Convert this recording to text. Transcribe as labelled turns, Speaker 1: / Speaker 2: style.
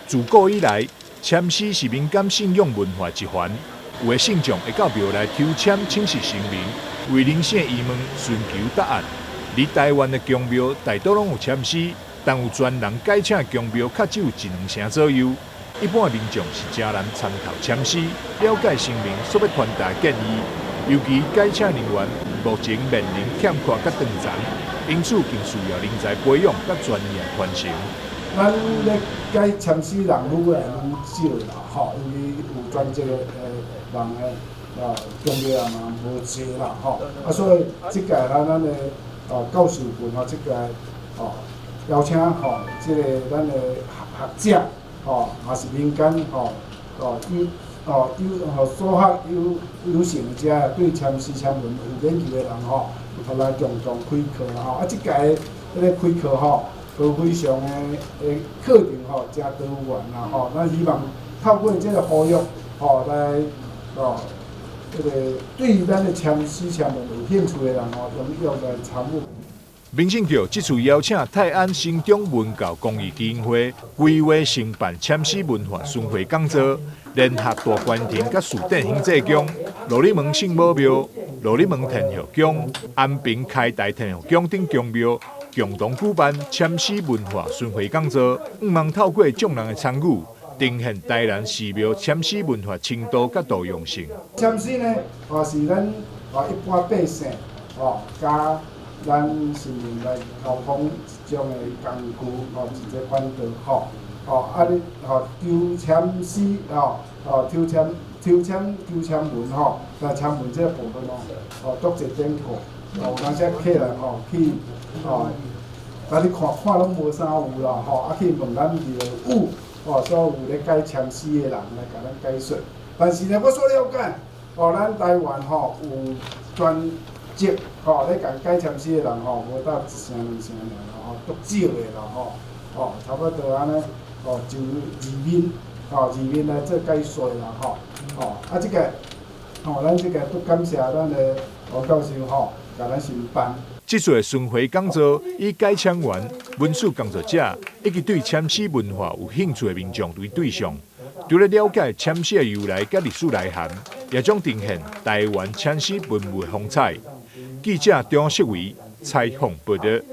Speaker 1: 自古以來，籤詩是民間信仰文化一環。有的信眾會到廟內抽籤請示神明，為人生疑問尋求答案。佇台灣的宮廟大多攏有籤詩，但有專人解請的宮廟較只有一兩成左右。一般的民眾是誠難參透籤詩，了解神明所欲傳達的建議。尤其解請人員目前面臨欠缺佮斷層，因此更需要人才培養佮專業傳承。
Speaker 2: 咱咧解籤詩人愈來愈少啦，吼，因為有專職的人的啊，宮廟也嘛無濟啦，吼，啊，所以這屆咱的教授群吼，這屆吼邀請吼，這个咱的學學者吼，也是民間吼，有有吼所學有有成者對籤詩籤文有研究的人吼，來共同開課啦吼，啊，這屆彼个開課吼，都非常的課程吼，誠多元啦吼，咱希望透過這个呼籲吼來這个對咱的籤詩籤文有興趣的人吼，踴躍來參與。
Speaker 1: 民政局這次邀請泰安新中文教公益基金會規劃承辦籤詩文化巡迴講座，聯合大觀亭佮士典興濟宮、鹿耳門聖母廟、鹿耳門天后宮、安平開大天后宮等宮廟，共同舉辦籤詩文化巡迴講座，向望透過眾人的參與，呈現台南寺廟籤詩文化深度佮多樣性。
Speaker 2: 籤詩呢，是咱一般百姓佮咱神明來溝通一種的工具，一個管道，啊你求籤詩，抽籤抽籤求籤文，那籤文這個部分足濟典故，有當時客人去，啊你看看攏無啥有啦，啊去問咱廟宇，所有咧解籤詩的人來共咱解說。但是呢，我所了解，咱台灣有專職咧共解籤詩的人無到一成兩成爾啦，足少的啦，差不多按呢，就義面，義面來做解說啦，啊這个，咱這个都感謝咱的王教授，共咱承辦。
Speaker 1: 這次的巡迴講座以解籤員、文史工作者以及對籤詩文化有興趣的民眾為對象，除了了解籤詩的由來佮歷史內涵，也將呈現台灣籤詩文物的風采。記者張世維採訪報導。